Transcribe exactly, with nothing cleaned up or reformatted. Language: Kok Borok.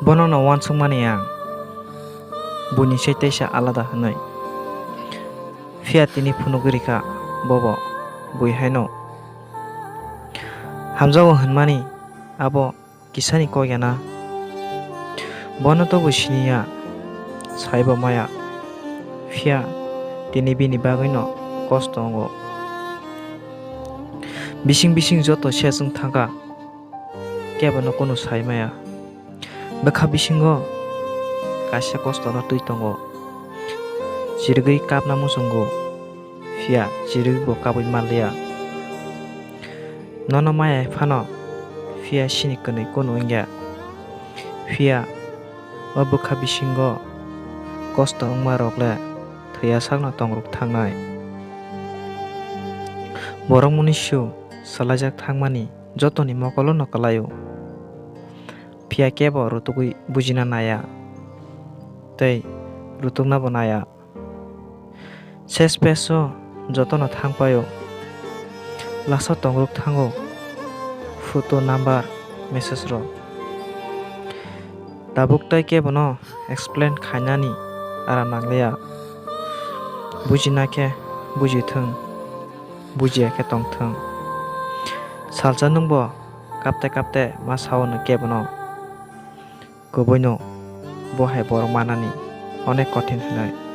Bono no uansukmani ang, buini se teisa alada hwnwi. Phiya tini phunugwi rikha bobo bui haino. Hamjago hwnmani abo kisani kok ya na? Bono to bo siniya, saibo maya. Phiya tini bini bagwino kosto wngo. Bising bising joto se chwng thangkha, kebono kunu sai maya. Bwkha bisingo kaisa kostono twi tongo. Chirigwi kapna muchungo, phiya chirigwi bo kabwi manliya. Nono maya phano phiya sini kwnwi kunu wngya. Phiya o bwkha bisingo kosto wngma rok le thwiya sakno tongrok thangnai. Borok munisu swlaijak thangmani jotoni mokolo no kwlaio. Phiya kebo rutugwi bujina naya tei rutukna bo naya. Ses peso jotono thangpaio. Lasa tongrok thango photo number message rok. Tabuk tai kebono explain khainani aram nangliya. Bujina khe bujithwng, bujiya khe tongthwng. Salsa nwngbo kapte kapte ma sao no kebono. Kubuino bo hai borok manani onek kothin hwnwi.